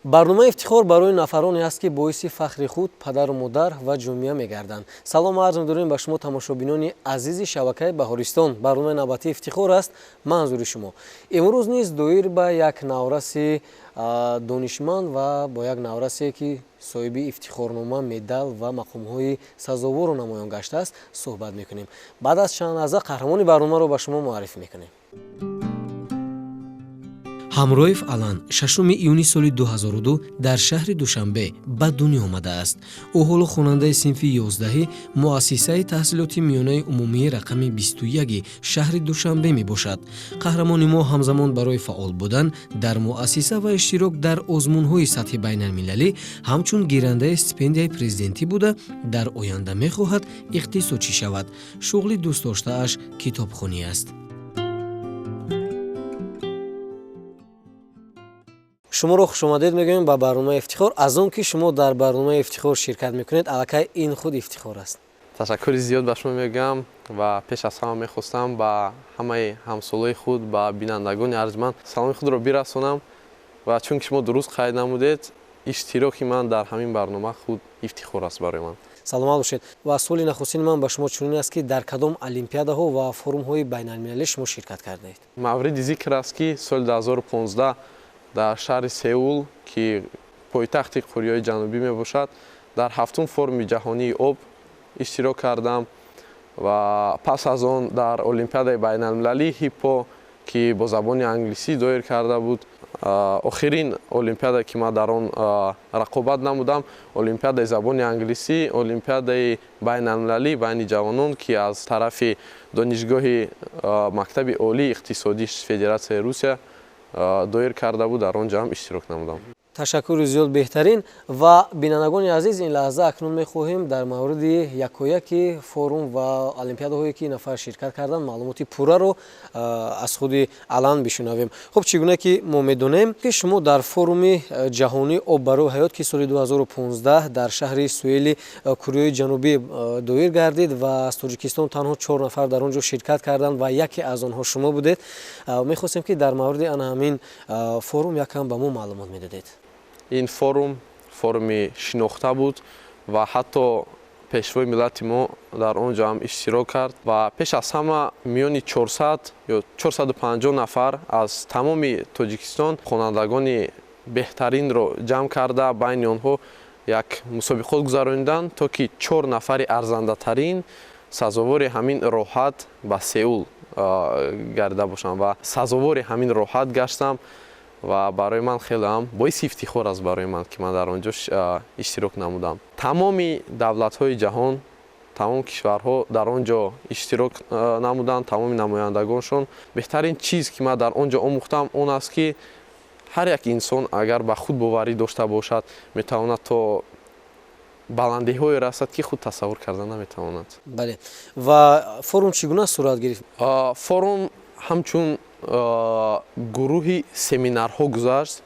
Барномаи Ифтихор барои нафароне аст, ки боиси фахри худ, падару модар ва ҷомеа мегарданд. Салом арз медорем ба шумо, тамошобинони азизи шабакаи Баҳористон. Барномаи навбатии Ифтихор аст манзури шумо. Имрӯз низ доир ба як навраси донишманд ва бо як наврасе, ки соҳиби ифтихорнома, медал ва мақомҳои сазоворо намоён гаштааст, суҳбат мекунем. Баъд аз чанд лаҳза қаҳрамони барномаро ба шумо муаррифӣ мекунем. Ҳамроев Алан 6 июни соли 2002 дар шаҳри Душанбе ба дунё омадааст. Ӯ ҳоло хонандаи синфи 11-и муассисаи таҳсилоти миёнаи умумии рақами 21 шаҳри Душанбе мебошад. Қаҳрамони мо ҳамзамон барои фаъол будан дар муассиса ва иштирок дар озмунҳои сатҳи байналмилалӣ ҳамчун гирандаи стипендияи президентӣ буда, дар оянда мехоҳад иқтисодчӣ шавад. Шуғли дӯстдоштааш китобхонӣ аст. Шуморо хушомадед мегӯем ба барномаи Ифтихор. Аз он ки шумо дар барномаи Ифтихор ширкат мекунед, аллакай ин худ ифтихор аст. Ташаккури зиёд ба шумо мегӯям ва пеш аз ҳама мехостам ба ҳамаи ҳамсолои худ, ба бинандагони арҷманд саломи худро бирасонам ва чунки шумо дуруст қайд намудед, иштироки ман дар ҳамин барнома худ ифтихор аст барои ман. Саломат бошед. Ва суоли нахустини ман ба шумо чунин аст, ки дар кадом олимпиадаҳо ва форумҳои байналмилалӣ шумо ширкат кардаед? Мавриди зикр аст, ки соли 2015 дар шаҳри Сеул, ки пойтахти Кореяи Ҷанубӣ мебошад, дар ҳафтум форуми ҷаҳонии об иштирок кардам ва пас аз он дар олимпиадаи байналмилалии ҳиппо, ки бо забони англисӣ доир карда буд. Охирин олимпиада, ки ман дар он рақобат намудам, олимпиадаи забони англисӣ, олимпиадаи байналмилалӣ байни ҷавонон, ки аз тарафи донишгоҳи мактаби олии иқтисодии Федератсияи Русия доир карда буд, дар он ҷо ҳам иштирок намудам. Ташаккури зиёд, беҳтарин. Ва бинандагони азиз, ин лаҳза акнун мехоҳем дар мавриди якояки форум ва олимпиадаҳое, ки ин нафар ширкат карданд, маълумоти пурраро аз худи Алан бишунавем. Хуб, чӣ гуна ки мо медонем, ки шумо дар форуми ҷаҳонии об барои ҳаёт, ки соли 2015 дар шаҳри Суэли Кореяи Ҷанубӣ доир гардид ва аз Тоҷикистон танҳо чор нафар дар он ҷо ширкат карданд ва яке аз онҳо шумо будед, мехостем, ки дар мавриди ана ҳамин форум якам ба мо маълумот медодед. Ин форум форуми шинохта буд ва ҳатто пешвои миллати мо дар он ҷо ҳам иштирок кард ва пеш аз ҳама миёни 400 ё 450 нафар аз тамоми Тоҷикистон хонандагони беҳтаринро ҷамъ карда, байни онҳо як мусобиқот гузарониданд, то ки чор нафари арзандатарин сазовори ҳамин роҳат ба Сеул гардида бошанд ва сазовори ҳамин роҳат гаштам ва барои ман хеле ҳам боиси ифтихор аст барои ман, ки ман дар он ҷо иштирок намудам. Тамоми давлатҳои ҷаҳон, тамоми кишварҳо дар он ҷо иштирок намуданд, тамоми намояндагоншон. Беҳтарин чиз, ки ман дар он ҷо омӯхтам, он аст, ки ҳар як инсон агар ба худ боварӣ дошта бошад, метавонад то баландиҳое расад, ки худ тасаввур карда наметавонад. Бале, ва форум чӣ гуна сурат гирифт? Форум ҳамчун гурӯҳи семинарҳо гузашт.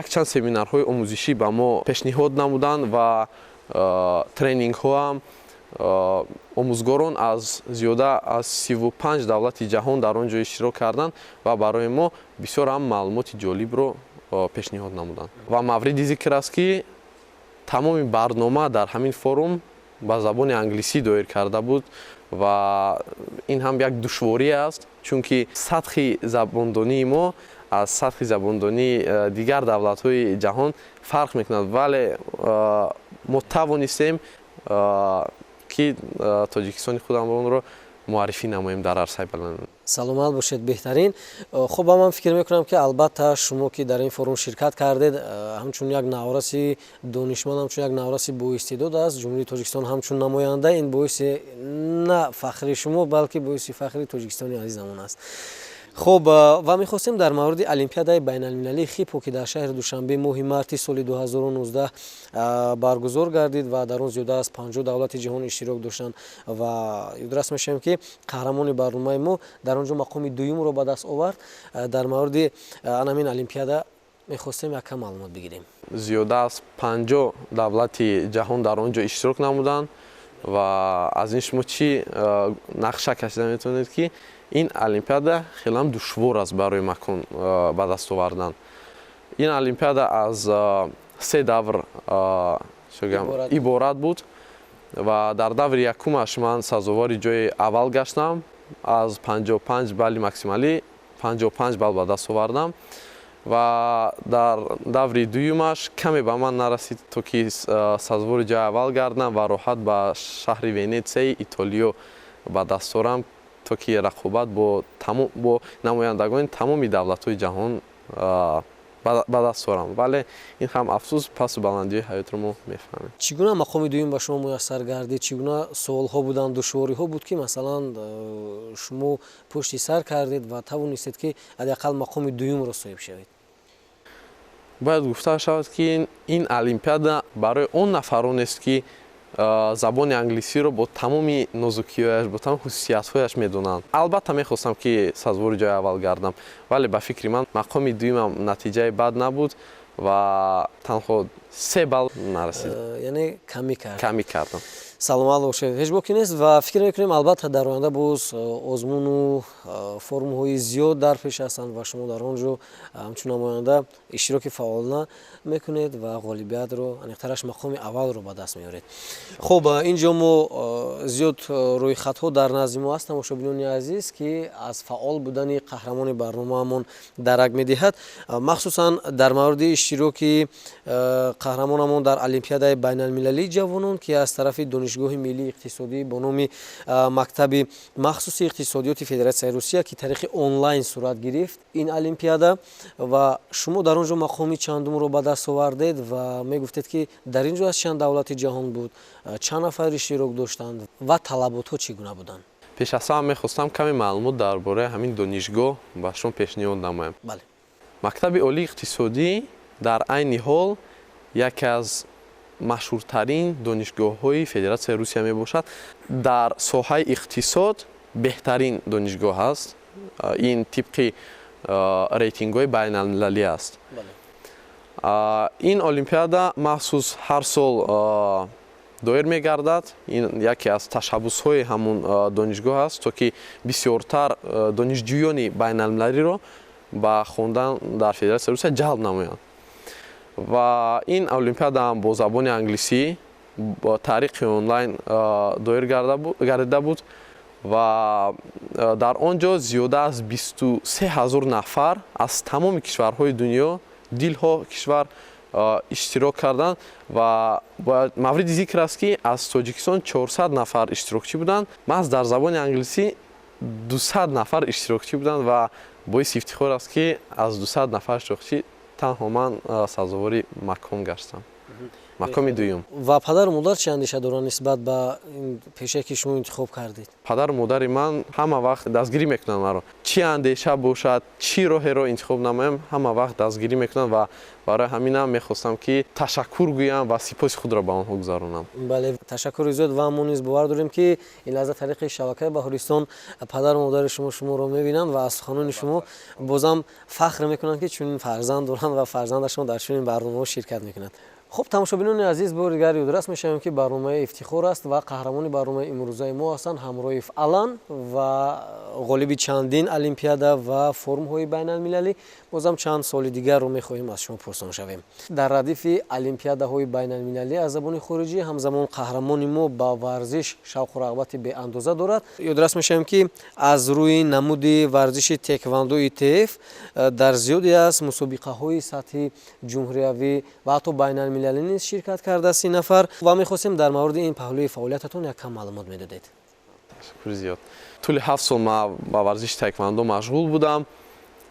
Якчанд семинарҳои омӯзишӣ ба мо пешниҳод намуданд ва тренингҳоам. Омӯзгорон аз зиёда аз 35 давлати ҷаҳон дар он ҷо иштирок карданд ва барои мо бисёр ҳам маълумоти ҷолибро пешниҳод намуданд. Ва мавриди зикр аст, ки тамоми барнома дар ҳамин форум ба забони англисӣ доир карда буд ва ин ҳам як душворӣ аст, чунки сатҳи забондонии мо аз сатҳи забондонии дигар давлатҳои ҷаҳон фарқ мекунад, вале мо тавонистем, ки Тоҷикистони худамонро муаррифӣ намоем дар арсаи баланд. Саломат бошед, беҳтарин. Хуб, ман фикр мекунам, ки албатта шумо, ки дар ин форум ширкат кардед, ҳамчун як навраси донишманд, ҳамчун як навраси боистеъдод аз Ҷумҳурии Тоҷикистон, ҳамчун намоянда, ин боиси на фахри шумо, балки боиси фахри Тоҷикистони азизамон аст. Хуб, ва мехостем дар мавриди олимпиадаи байналмилалии хипо, ки дар шаҳри Душанбе моҳи марти соли 2019 баргузор гардид ва дар он зиёда аз 50 давлати ҷаҳон иштирок доштанд ва ёдрас мешавем, ки қаҳрамони барномаи мо дар он ҷо мақоми дуюмро ба даст овард, дар мавриди анамин олимпиада мехостем якам маълумот бигирем. Зиёда аз 50 давлати ҷаҳон дар он ҷо иштирок намуданд ва аз ин шумо чӣ нақша кашида метавонед, ки ин олимпиада хеле ҳам душвор аст барои макон ба даст овардан. Ин олимпиада аз се давр иборат буд ва дар даври якумаш ман сазовори ҷои аввал гаштам. Аз 55 балли максималӣ 55 балл ба даст овардам ва дар даври дуюмаш каме ба ман нарасид, то ки сазовори ҷои аввал гардам ва роҳат ба шаҳри Венетсияи Итолиё ба даст орам, то ки рақобат бо намояндагони тамоми давлатҳои ҷаҳон ба даст орам. Вале ин ҳам афсӯс, пасту баландиҳои ҳаётро мо мефаҳмем. Чӣ гуна мақоми дуюм ба шумо муяссар гардид? Чӣ гуна суолҳо буданд, душвориҳо буд, ки масалан шумо пушти сар кардед ва тавонистед, ки ҳадди ақал мақоми дуюмро соҳиб шавед? Бояд гуфта шавад, ки ин олимпиада барои он нафаронест, ки забони англисиро бо тамоми нозукиҳояш, бо тамоми хусусиятҳояш медонанд. Албатта, мехостам, ки сазовори ҷои аввал гардам, вале ба фикри ман мақоми дуюмам натиҷаи бад набуд ва танҳо 3 балл нарасид. Яъне камӣ кард. Камӣ кардам. Саломат бошед, ҳеҷ боки нест ва фикр мекунем, албатта, дар оянда боз озмуну форумҳои зиёд дар пеш ҳастанд ва шумо дар он ҷо ҳамчун намоянда иштироки фаъолона мекунед ва ғолибиятро, аниқтараш мақоми аввалро ба даст меоред. Хуб, ин ҷо мо зиёд рӯйхатҳо дар назди мо аст, тамошобинони азиз, ки аз фаъол будани қаҳрамони барномаамон дарак медиҳад, махсусан дар мавриди иштироки қаҳрамонамон дар Олимпиадаи байналмилалии ҷавонон, ки аз тарафи Донишгоҳи миллии иқтисодӣ бо номи Мактаби махсуси иқтисодиёти Федератсияи Русия, ки тариқи онлайн сурат гирифт ин олимпиада, ва шумо дар он ҷо мақоми чандумро ба даст овардед ва мегуфтед, ки дар ин ҷо аз чанд давлати ҷаҳон буд, чанд нафар иштирок доштанд ва талаботҳо чӣ гуна буданд? Пеш аз ҳама мехостам каме маълумот дар бораи ҳамин донишгоҳ ба шумо пешниҳод намоям. Бале. Мактаби олии иқтисодӣ дар айни ҳол яке аз машҳуртарин донишгоҳҳои Федератсияи Русия мебошад. Дар соҳаи иқтисод беҳтарин донишгоҳ аст. Ин тибқи рейтингҳои байналмилалӣ аст. Ин олимпиада махсус ҳар сол доир мегардад. Ин яке аз ташаббусҳои ҳамун донишгоҳ аст, то ки бисёртар донишҷӯёни байналмилалиро ба хондан дар Федератсияи Русия ҷалб намоянд. Ва ин олимпиада ҳам бо забони англисӣ бо тариқи онлайн доир гардида буд ва дар он ҷо зиёда аз 23 000 нафар аз тамоми кишварҳои дунё, дилхоҳ кишвар, иштирок карданд. Ва мавриди зикр аст, ки аз Тоҷикистон 400 нафар иштирокчӣ буданд. Маҳз дар забони англисӣ 200 нафар иштирокчӣ буданд ва боиси ифтихор аст, ки аз 200 нафар иштирокчӣ танҳо ман сазовори маком гаштам, мақоми дуюм. Ва падару модар чӣ андеша доранд нисбат ба ин пешае, ки шумо интихоб кардед? Падару модари ман ҳама вақт дастгирӣ мекунанд маро. Чӣ андеша бошад, чӣ роҳеро интихоб намоям, ҳама вақт дастгирӣ мекунанд ва барои ҳаминам мехостам, ки ташаккур гӯям ва сипоси худро ба онҳо гузаронам. Бале, ташаккури зиёд ва мо низ бовар дорем, ки ин лаҳза тариқи шабакаи Баҳористон падару модари шумо шуморо мебинанд ва аз суханони шумо бозам фахр мекунанд, ки чунин фарзанд доранд ва фарзандашон дар чунин барномаҳо ширкат мекунад. Хуб, тамошобинони азиз, бори дигар ёдрас мешавем, ки барномаи Ифтихор аст ва қаҳрамони барномаи имрӯзаи мо ҳастанд Ҳамроев Алан ва ғолиби чандин олимпиада ва форумҳои байналмилалӣ. Бозам чанд соли дигарро мехоҳем аз шумо пурсон шавем. Дар радифи олимпиадаҳои байналмилалӣ аз забони хориҷӣ, ҳамзамон қаҳрамони мо ба варзиш шавқу рағбати беандоза дорад. Ёдрас мешавем, ки аз рӯи намуди варзиши теквандо ИТФ дар зиёде аз мусобиқаҳои сатҳи ҷумҳуриявӣ ва ҳатто байналмилалӣ низ ширкат кардааст ин нафар ва мехостем дар мавриди ин паҳлӯи фаъолиятатон як кам маълумот медодед. Ташаккури зиёд. Тӯли 7 сол ман ба варзиши таеквандо машғул будам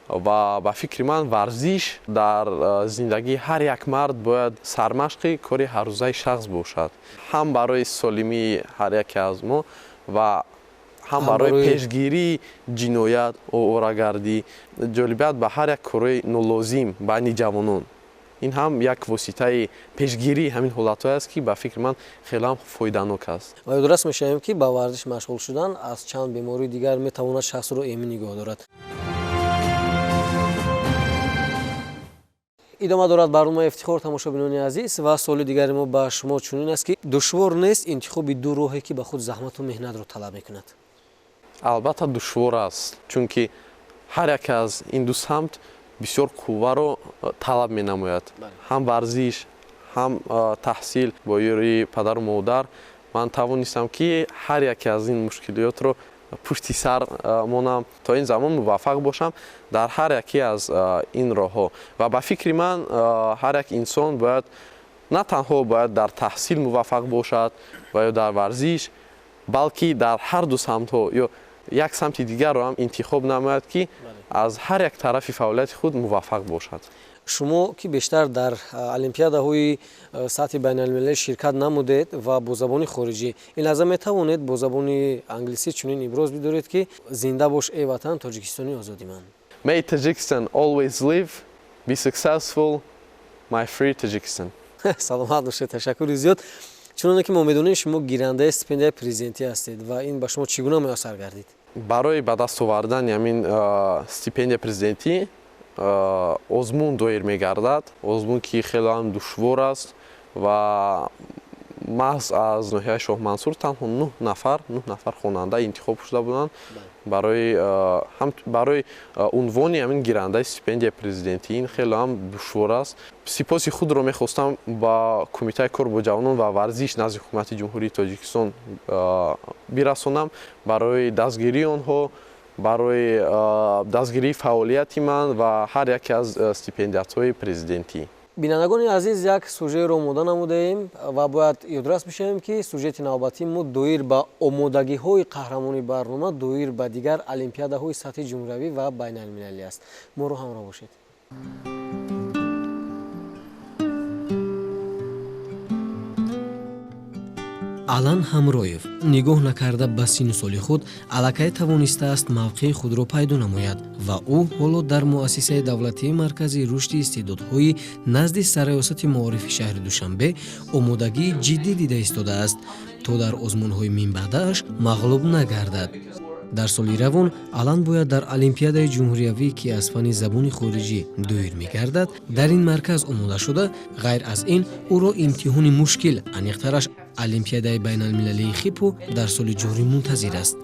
ва ба фикри ман варзиш дар зиндагии ҳар як мард бояд сармашқи кори ҳаррӯзаи шахс бошад, ҳам барои солимии ҳар яке аз мо ва ҳам барои пешгирии ҷиноят, оворагардӣ, ҷолибият ба ҳар як корҳои нолозим байни ҷавонон. Ин ҳам як воситаи пешгирии ҳамин ҳолатҳое аст, ки ба фикри ман хеле ҳам фоиданок аст. Ва ёдрас мешавем, ки ба варзиш машғул шудан аз чанд бемории дигар метавонад шахсро эмин нигоҳ дорад. Идома дорад барномаи Ифтихор, тамошобинони азиз, ва суоли дигари мо ба шумо чунин аст, ки душвор нест интихоби ду роҳе, ки ба худ заҳмату меҳнатро талаб мекунад? Албатта, душвор аст, чунки ҳар яке аз ин ду самт бисёр қувваро талаб менамояд. Ҳам варзиш, ҳам таҳсил. Бо ёрии падару модар ман тавонистам, ки ҳар яке аз ин мушкилиётро пушти сар монам, то ин замон муваффақ бошам дар ҳар яке аз ин роҳҳо. Ва ба фикри ман, ҳар як инсон бояд на танҳо бояд дар таҳсил муваффақ бошад ва ё дар варзиш, балки дар ҳар ду самтҳо ё як самти дигарро ҳам интихоб намояд, ки аз ҳар як тарафи фаъолияти худ муваффақ бошад. Шумо ки бештар дар олимпиадаҳои сатҳи байналмилалӣ ширкат намудед ва бо забони хориҷӣ, ин лаҳза метавонед бо забони англисӣ чунин иброз бидоред, ки зинда бош, эй ватан, Тоҷикистони озоди ман. May Tajikistan always live, be successful, my free Tajikistan. Саломат бошед, ташаккури зиёд. Чуноне ки мо медонем, шумо гирандаи стипендияи президентӣ ҳастед ва ин ба шумо чӣ гуна муяссар гардид? Барои ба даст овардани ҳамин стипендия президентӣ озмун доир мегардад, озмун ки хеле ҳам душвор аст ва маҳз аз ноҳияи Шоҳмансур танҳо 9 нафар хонанда интихоб шуда буданд барои унвони ҳамин гирандаи стипендияи президентӣ. Ин хеле ҳам душвор аст. Сипоси худро мехостам ба Кумитаи кор бо ҷавонон ва варзиш назди Ҳукумати Ҷумҳурии Тоҷикистон бирасонам барои дастгирии онҳо, барои дастгирии фаъолияти ман ва ҳар яке аз стипендиатҳои президентӣ. Бинандагони азиз, як сюжетро омода намудаем ва бояд ёдрас бишавем, ки сюжети навбатии мо доир ба омодагиҳои қаҳрамони барнома доир ба дигар олимпиадаҳои сатҳи ҷумҳуриявӣ ва байналмилалӣ аст. Моро ҳамроҳ бошед. Алан Ҳамроев нигоҳ накарда ба синну соли худ, аллакай тавонистааст мавқеи худро пайдо намояд ва ӯ ҳоло дар Муассисаи давлатии Маркази рушди истеъдодҳои назди Сарраёсати маорифи шаҳри Душанбе омодагии ҷиддӣ дида истодааст, то дар озмунҳои минбаъдааш мағлуб нагардад. Дар соли равон Алан бояд дар олимпиадаи ҷумҳуриявӣ, ки аз фанни забони хориҷӣ доир мегардад, дар ин марказ омода шуда, ғайр аз ин ӯро имтиҳони мушкил, аниқтараш олимпиадаи байналмилалии ХИПУ дар соли ҷорӣ мунтазир аст.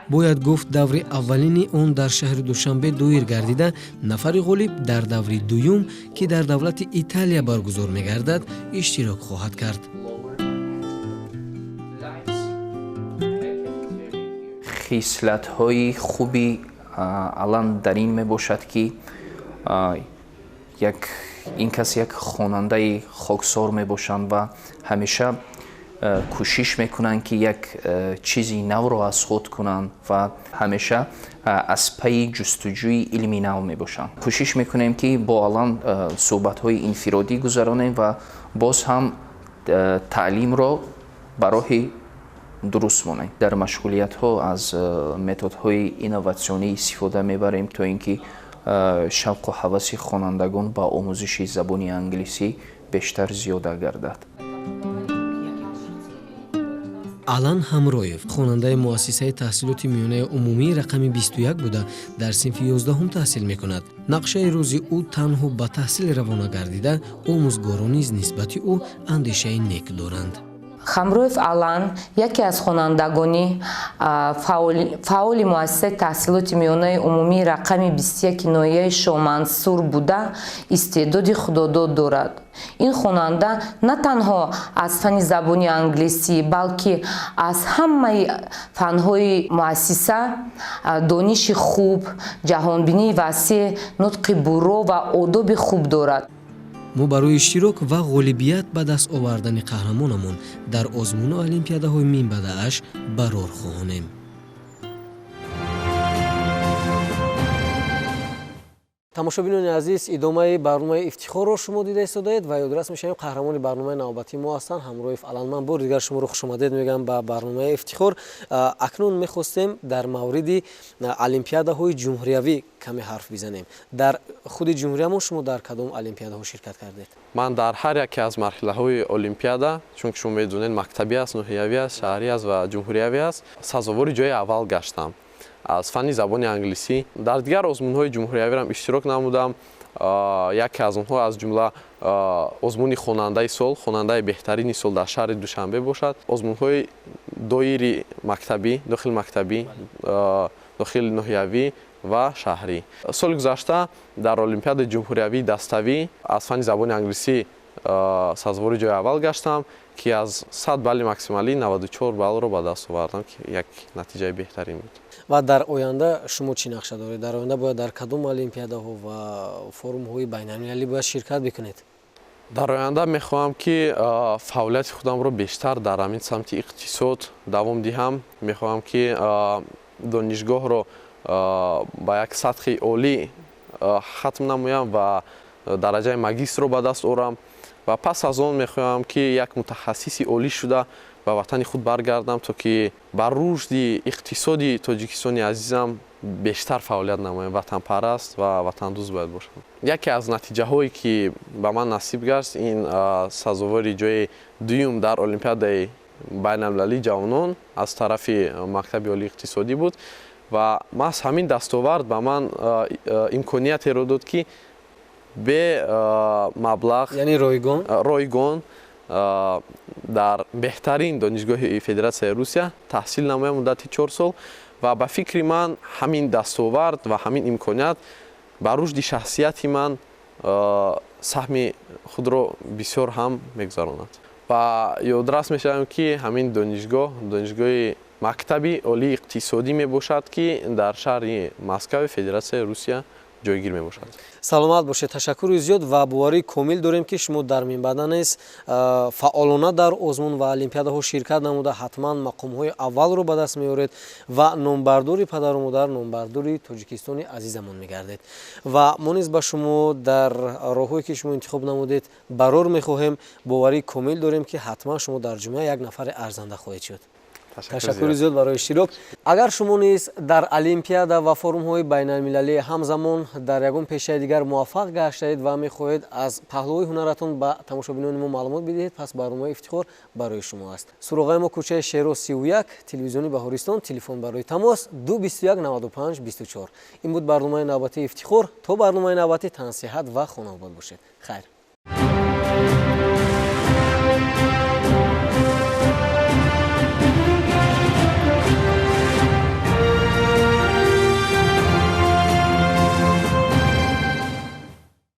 Бояд гуфт, даври аввалини он дар шаҳри Душанбе доир гардида, нафари ғолиб дар даври дуюм, ки дар давлати Италия баргузор мегардад, иштирок хоҳад кард. Хислатҳои хуби Алан дар ин мебошад, ки як ин кас як хонандаи хоксор мебошанд ва ҳамеша кӯшиш мекунанд, ки як чизи навро аз худ кунанд ва ҳамеша аз пайи ҷустуҷӯи илми нав мебошанд. Кӯшиш мекунем, ки бо Алан суҳбатҳои инфиродӣ гузаронем ва боз ҳам таълимро ба роҳи дуруст монем. Дар машғулиятҳо аз методҳои инноватсионӣ истифода мебарем, то ин ки шавқу ҳаваси хонандагон ба омӯзиши забони англисӣ бештар зиёда гардад. Алан Ҳамроев хонандаи Муассисаи таҳсилоти миёнаи умумии рақами 21 буда, дар синфи 11-ум таҳсил мекунад. Нақшаи рӯзи ӯ танҳо ба таҳсил равона гардида, омӯзгорон низ нисбати ӯ андешаи нек доранд. Хамроев Алан яке аз хонандагони фаъоли Муассисаи таҳсилоти миёнаи умумии рақами 21 ноҳияи Шоҳмансур буда, истеъдоди худодод дорад. Ин хонанда на танҳо аз фанни забони англисӣ, балки аз ҳамаи фанҳои муассиса дониши хуб, ҷаҳонбинии васеъ, нутқи бурро ва одоби хуб дорад. Мо барои иштирок ва ғолибият ба даст овардани қаҳрамонамон дар озмуну олимпиадаҳои минбаъдааш барор хоҳонем. Тамошобинони азиз, идомаи барномаи Ифтихорро шумо дида истодаед ва ёдрас мешавем, қаҳрамони барномаи навбатии мо ҳастанд Ҳамроев Алан. Ман бори дигар шуморо хушомадед мегӯям ба барномаи Ифтихор. Акнун мехостем дар мавриди олимпиадаҳои ҷумҳуриявӣ каме ҳарф бизанем. Дар худи ҷумҳуриямон шумо дар кадом олимпиадаҳо ширкат кардед? Ман дар ҳар яке аз марҳилаҳои олимпиада, чунки шумо медонед, мактабӣ аст, ноҳиявӣ аст, шаҳрӣ аст ва ҷумҳуриявӣ аст, сазовори ҷои аввал гаштам аз фанни забони англисӣ. Дар дигар озмунҳои ҷумҳуриявиам иштирок намудам. Яке аз онҳо, аз ҷумла озмуни хонандаи сол, хонандаи беҳтарини сол дар шаҳри Душанбе бошад, озмунҳои доири мактабӣ, дохили мактабӣ, дохили ноҳиявӣ. Ва шаҳрӣ. Соли гузашта дар олимпиадаи ҷумҳуриявии даставӣ аз фанни забони англисӣ сазовори ҷои аввал гаштам, ки аз 100 балли максималӣ 94 баллро ба даст овардам, ки як натиҷаи беҳтарин буд. Ва дар оянда шумо чӣ нақша доред? Дар оянда бояд дар кадом олимпиадаҳо ва форумҳои байналмилалӣ бояд ширкат бикунед? Дар оянда мехоҳам, ки фаъолияти худамро бештар дар ҳамин самти иқтисод давом диҳам. Мехоҳам, ки донишгоҳро ба як сатҳи олӣ хатм намоям ва дараҷаи магистрро ба даст орам ва пас аз он мехоҳам, ки як мутахассиси олӣ шуда, ба ватани худ баргардам, то ки ба рушди иқтисоди Тоҷикистони азизам бештар фаъолият намоям. Ватанпараст ва ватандӯст бояд бошам. Яке аз натиҷаҳое, ки ба ман насиб гашт, ин сазовори ҷои дуюм дар олимпиадаи байналмилалии ҷавонон аз тарафи мактаби олии иқтисодӣ буд ва маҳз ҳамин дастовард ба ман имкониятеро дод, ки бе маблағ Яъне ройгон. Ройгон дар беҳтарин донишгоҳи Федератсияи Русия таҳсил намоям муддати 4 сол. Ва ба фикри ман, ҳамин дастовард ва ҳамин имконият ба рушди шахсияти ман саҳми худро бисёр ҳам мегузаронад. Ва ёдрас мешавам, ки ҳамин донишгоҳ донишгоҳи мактаби олии иқтисодӣ мебошад, ки дар шаҳри Москави Федератсияи Русия ҷойгир мебошад. Саломат бошед, ташаккури зиёд ва боварии комил дорем, ки шумо дар минбаъда низ фаъолона дар озмун ва олимпиадаҳо ширкат намуда, ҳатман мақомҳои аввалро ба даст меоред ва номбардори падару модар, номбардори Тоҷикистони азизамон мегардед. Ва мо низ ба шумо дар роҳҳое, ки шумо интихоб намудед, барор мехоҳем. Боварии комил дорем, ки ҳатман шумо дар ҷомеа як нафари арзанда хоҳед шуд. Ташаккури зиёд барои иштирок. Агар шумо низ дар олимпиада ва форумҳои байналмилалӣ, ҳамзамон дар ягон пешаи дигар муваффақ гаштаед ва мехоҳед аз паҳлӯи ҳунаратон ба тамошобинони мо маълумот бидиҳед, пас барномаи «Ифтихор» барои шумо аст. Суроғаи мо: кӯчаи Шеро, 31, телевизиони Баҳористон. Телефон барои тамос 221 95 24. Ин буд барномаи навбатии «Ифтихор». То барномаи навбатӣ тансиҳат ва хонаобод бошед. Хайр.